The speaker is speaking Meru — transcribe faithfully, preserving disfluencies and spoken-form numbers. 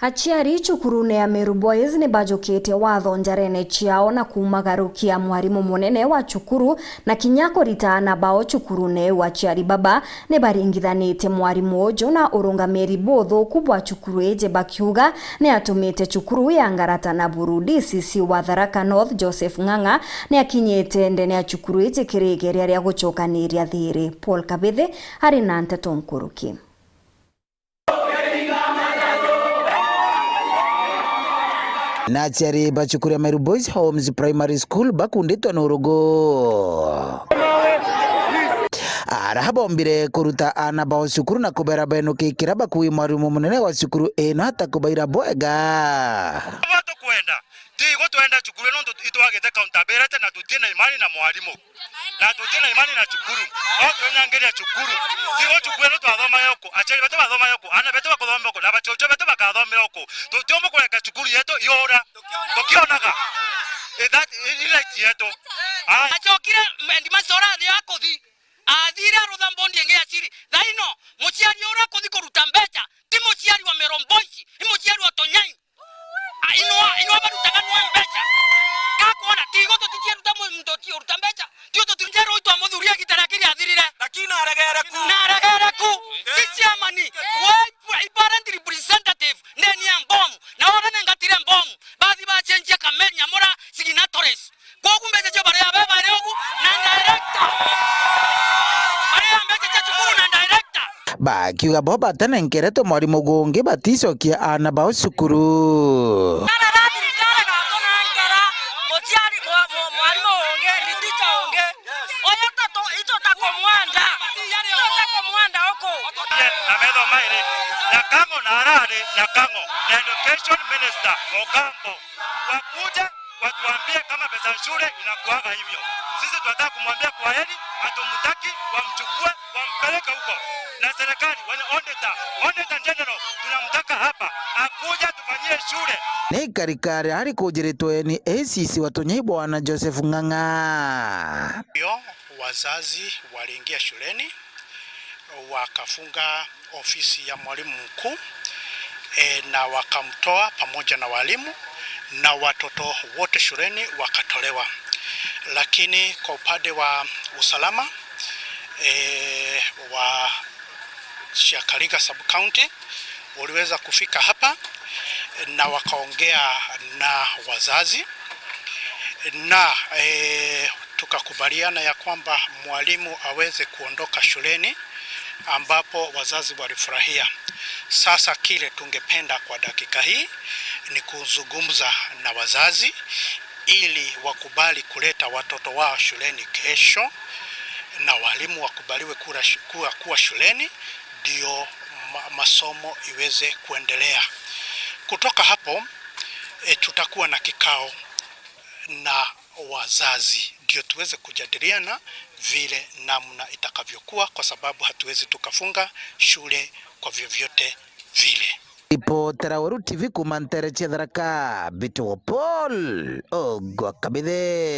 Aciari cukurune ya Meru Boys ni bajukite watho njarene ciao na kumagarukia mwarimu munene wa cukuru na kinya kurita aana bao cukurune iu. Aciari baba ni baringithanitie mwarimu uju na urungamiri buthuku bwa cukuru iji, bakiuga ni atumite cukuru ya ngarata na buru. D C C wa Tharaka North, Joseph Ng'ang'a, ni akinyite ndene ya cukuru iji kiri igeria ria gucokaniria thiri. Paul Kabithi ari na nteto nkuruki. Na aciari ba cukuru ya Meru Boys Homes Primary School bakunditwe ni urugu. Ara bombire kuruta aana bao cukuru na kubera benuki kiria bakuuga mwarimu munene wa cukuru ino atakubaira bwega. Tukwenda. Tigo twenda cukuru ino nontu itwagite counter birete na tutina imani na mwarimu. Na tutina imani na cukuru. No twinyangiria cukuru. Tigo cukuru ino twathomaga uku, aciari betu bathomaga uku, aana betu bakuthomera uku, na bacucu betu bakathomera uku. Tutiumba kureka cukuru yetu iura. Tukionaga. Is that, is right yetu? Aya. Acokire headmaster urathi akuthi. Athire arutha mbondi ingi ya ciri. Thaino, muciari uria akuthi kuruta mbeca, ti muciari wa Meru Boys, ni muciari wa Tonyai. A, inwa, inwa barutaga nwa mbeca. Gakwona, tigo tutitieruta mu-, muntu uti uruta mbeca. Tigo tutinjeru uitwa muthuria gitara kiri athirire. Lakini naregere ku. Naregere ku. Eh. Ti chairman. Eh. Why, why parent representative? Ndeni ya mbomu. Na wona nengatire mbomu. Bathi bachenjia kamenya mura signatories. Kwogu mbeca cio baria be bairi ugu na director. Baria mbeca cia cukuru na director. Bakiuga bo batenenkeretwe mwarimu gungi baticokia aana bao cukuru. Kana na thirikari gatunenkera muciari, mwa-, mwa-, mwarimu ungi, ni teacher ungi. Uyu tatu, itu takumwenda. Itu takumwenda uku. Na metho mairi, Nyakang'o na arari Nyakang'o, na education minister Ogambo. Wakuje watuambie kama pesa ya shule inakuaga hivyo. Sisi tunataka kumwambia kwaheri, hatumtaki, wamchukue, wampeleke huko. Na serikali, wenye auditor, auditor general, tunamtaka hapa, akuje atufanyie shule. Ni karikari ari kujiritwe ni A C C wa Tonyai Bwana Joseph Ng'ang'a. Ndio, wazazi waliingia shuleni, wakafunga ofisi ya mwalimu mkuu, eh, na wakamtoa pamoja na walimu na watoto wote shuleni wakatolewa. Lakini kwa upande wa usalama, eh, wa Siakalega Sub-County uliweza kufika hapa na wakaongea na wazazi na, eh, tukakubaliana ya kwamba mwalimu aweze kuondoka shuleni, ambapo wazazi walifurahia. Sasa kile tungependa kwa dakika hii ni kuzungumza na wazazi ili wakubali kuleta watoto wao shuleni kesho na walimu wakubaliwe kura shu-, kuwa, kuwa shuleni, ndio ma-, masomo iweze kuendelea. Kutoka hapo, eh, tutakuwa na kikao na wazazi, ndio tuweze kujadiliana vile namna itakavyokuwa, kwa sababu hatuwezi tukafunga shule kwa vyovyote vile. Ripotera Weru T V kuma ntere cia Tharaka, Mbitagwa Paul Ogwa Kabithe.